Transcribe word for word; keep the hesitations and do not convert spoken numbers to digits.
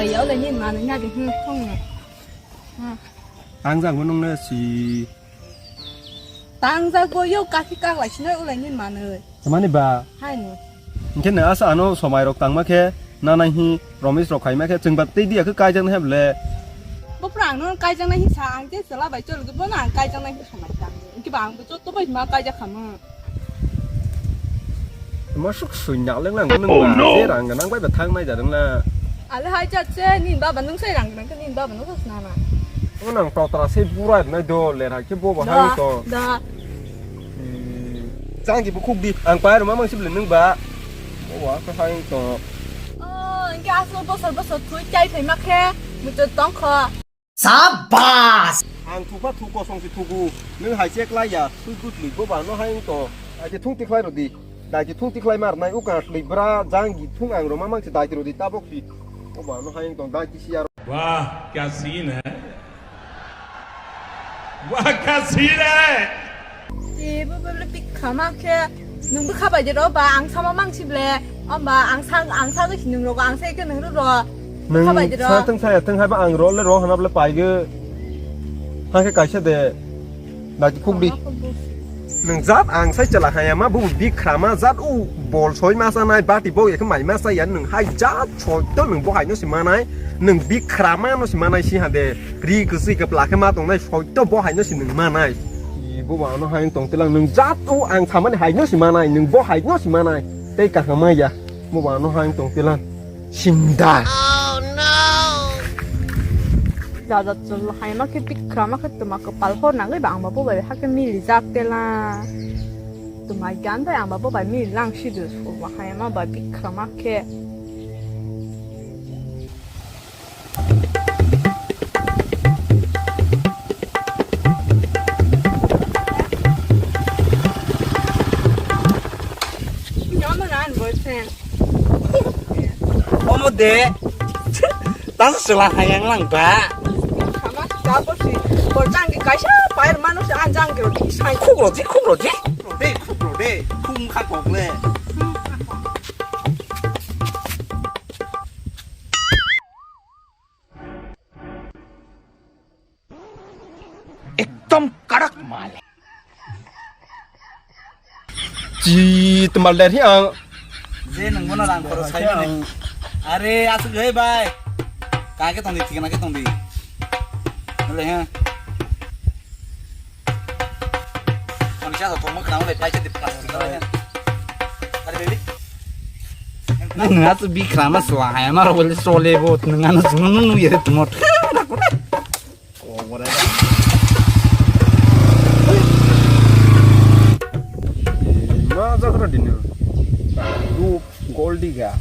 Yo le ni manwi na de, hmm, thong no. Hmm. Tangjak bo nung na si. Tangjak bo yo kaki kak lai sinai ulai ni manwi. Tamani ba? Hai ni. Hingke na asa ano somai rok tangma khe, na nai hi promise rok khaima khe, chwng ba tei dia khe kaijak na heble. Bo pura ang no kaijak na hi sa, ang je chwla bai chol bo na ang kaijak na hi somai tang. Hingke ba ang bo joto bai ma kaijak kha mo. Masuk suinya leng lang nung. Oh, ba, no. Je rang nang bai ba thang nai ja dong la. Ale hai ja che, ni baba nung sai rang nang ni baba nung sai na na. Ano nang totra se burai nai do le ra ke bo ba hai to. Da. Hmm. Jang ki bu khuk di. Ang pai ro ma mang sib le nung ba. Bo wa ka hai to. Oh, inke aslo bosor bosor thui chai thai ma khe. Muchot tong kho. Sabas! Ang thukha thuk kosong si thugu. Nung hai chek lai ya, sui kut lui bo ba no hai to. Hai ke thung tikhlai rodi. Dai ke thung tikhlai mar nai u ka lui bra jang gi thung ang ro ma mang si dai rodi tabok si. Bo ba no hai to dai ki si ya. वाह, क्या सीन है? वाह, क्या सीन है? E, bo, bo, bo, bikha ma khe, nung bikha bai de ro ba, ang sama mang si ble, om ba, ang sa, ang sa si nung ro, ang sa ke nung ro ro. Bikha bai de ro. Nung sa thung sa ya thung hai ba ang ro le ro hana ble pai ge. Ha khe kaisa de. Daki khuk di. Nung jat ang sai chala hai ma bu bikha ma jat u bol soi ma sa nai bati bo ek mai ma sa ya nung hai jat soi to nung bo hai no si ma nai. Nung bikha ma no si ma nai si ha de. Ri kwswi kwpla khe ma tongnai, soito bo hai no si nung manai. I bo ba no hai wng tong tilang nung jat o ang samani hai no si manai, nung bo hai no si manai. Tei kaham ya, bo ba no hai wng tong tilang. Sinda. Jajat chwla hai ma khe bikra ma khe twma kwpal hor nangwi ba ang ba bo bai hakhe mili jak tela. Twma gan bai ang ba bo bai mili lang si du so ba hai ma ba bikra ma khe. Omo de. Tang sela hayang lang ba. Sama siya po si. Borjang di kaisa pair manu si anjang kiro di sai. Khuk roji, khuk roji. Khuk rode, khuk rode. Khuk kha kokle. Ekdom karak mal. Ji temal der hi ang. Je nang bono rang khoro sai mani. Are asuk he bai. Ka ke tong di, thik na ke tong di. Ole ha. Nung nung atu bikra ma swa hai ma ro bole sole bo nung ano sunu nung nung yere tumot. Ma jakra dino. Ru gold digger.